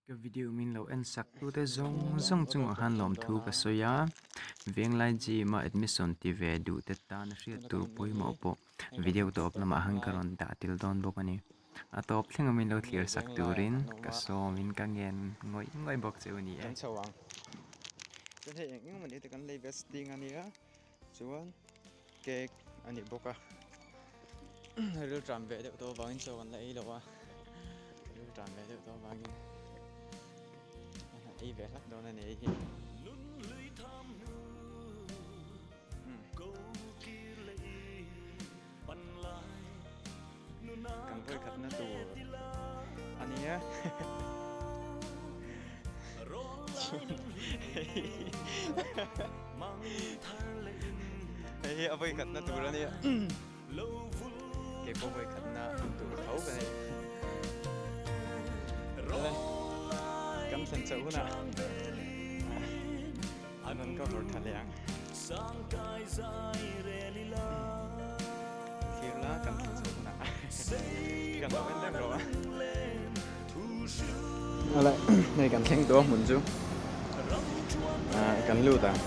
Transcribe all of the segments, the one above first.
Ka video min lo en sak tute zawng zawng chungah khan lawmthu ka sawi a, Venglai gym a admission ti ve duh te tan a hriat tur pawimawh pawh video tawp lamah khan ka rawn dah tel dawn bawk a ni. A tawp thleng a min lo thlir sak turin ka sawmin ka ngen ngawih ngawih bawk che u ni e. Chuan hei eng eng emaw ni te kan lei ve sting a nia chuan cake a ni bawk a ril tram ve deuh tawh avangin chaw kan la ei lo a ril tram ve deuh tawh avangin ei ve hlak dawn a ni hei hi. Kan vawi khatna tur a nia hei hi a vawi khatna tur a nia kei pawh vawi khatna tur tho ka nei kan thlen chhoh hunah an rawn cover tha leh ang. Thlir la kan thlen chhoh hunah kan lo en reng rawh a. Awle hei kan thleng tawh a hmun chu ah kan lut ang.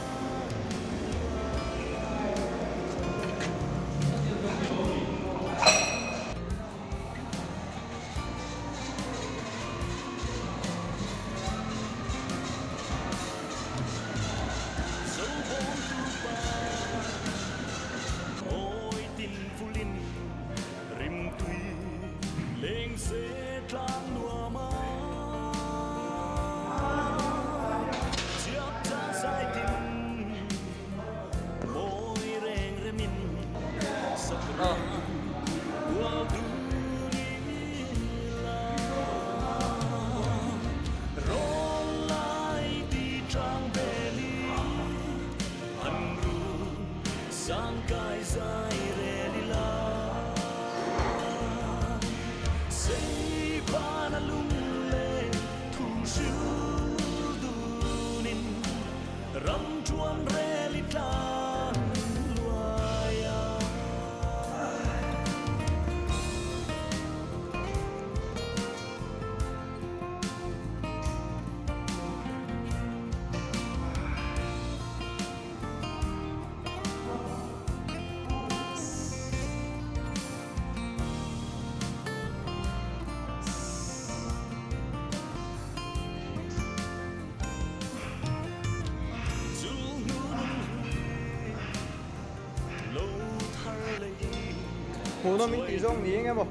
Hmuhnawm in tih zawng ni eng emaw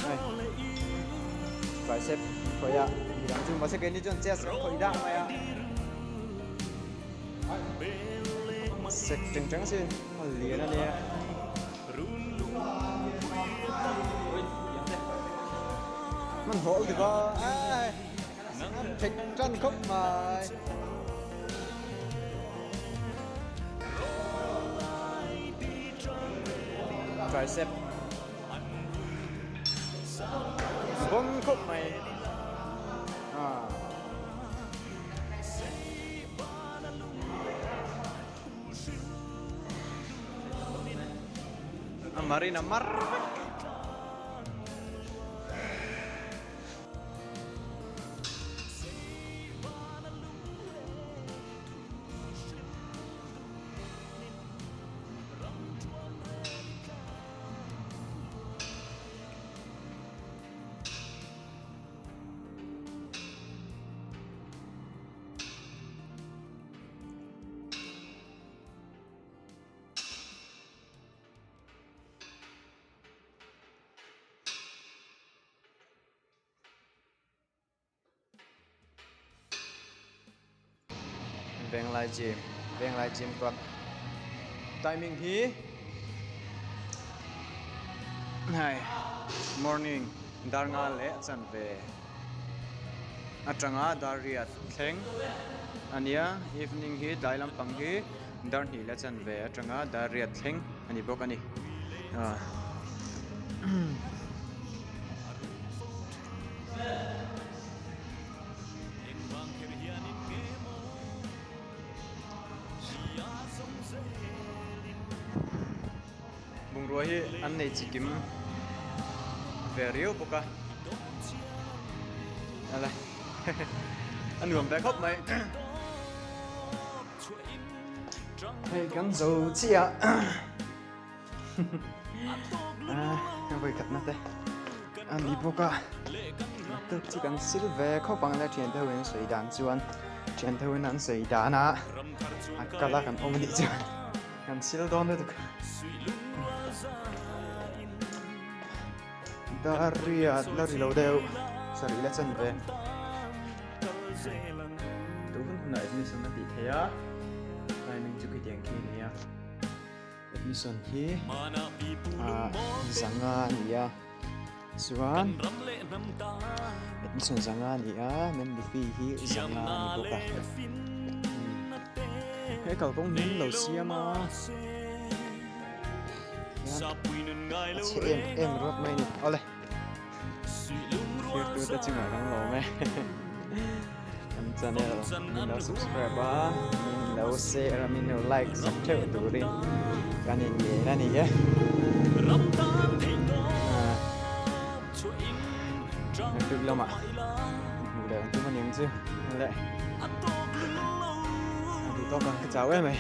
hei tricep khawih a midang chu mahse keini chuan chest kan khawih dah mai a sek teng teng sin a lian a nia. Hmanhmawh lutuk a ai thek tan khawp mai. Tricep bon khawp mai ah. A marin a mar vek. Venglai gym Venglai gym club timing hi hei morning dar nga leh chanve atanga dar riat thleng a nia evening hi tlai lampang hi dar hnih leh chanve atanga dar riat thleng a ni bawk a ni ah. Bungrua hi an nei chikim ve riau bawk a. Ale a nuam ve khawp mai. Hei kan zo chiah a vawi khatna te a ni bawk a tuk chu kan sil ve khawp ang le thian te ho in sawi dan chuan thian te ho in an sawi dan a a kal a kan awm a nih chuan kan sil dawn lutuk dar riat la ri lo deuh sarih la chan ve tun hunah admission a tih theih a timing chu khitiang khi a ni a. Admission hi zanga a ni a chuan admission zanga a ni a monthly fee hi zanga a ni bawk a he kalkawng hi an lo siam a hian a chhe em em rawt mai a ni awle. Thirtu te chungah kan lawm e. Kan channel min lo subscribe a, min lo share a, min lo like sak theuh turin kan in ngen a ni e. Naktuk lamah hmuh leh ang tum a ni ang chu. Le a duh tawk ang ka chau em mai.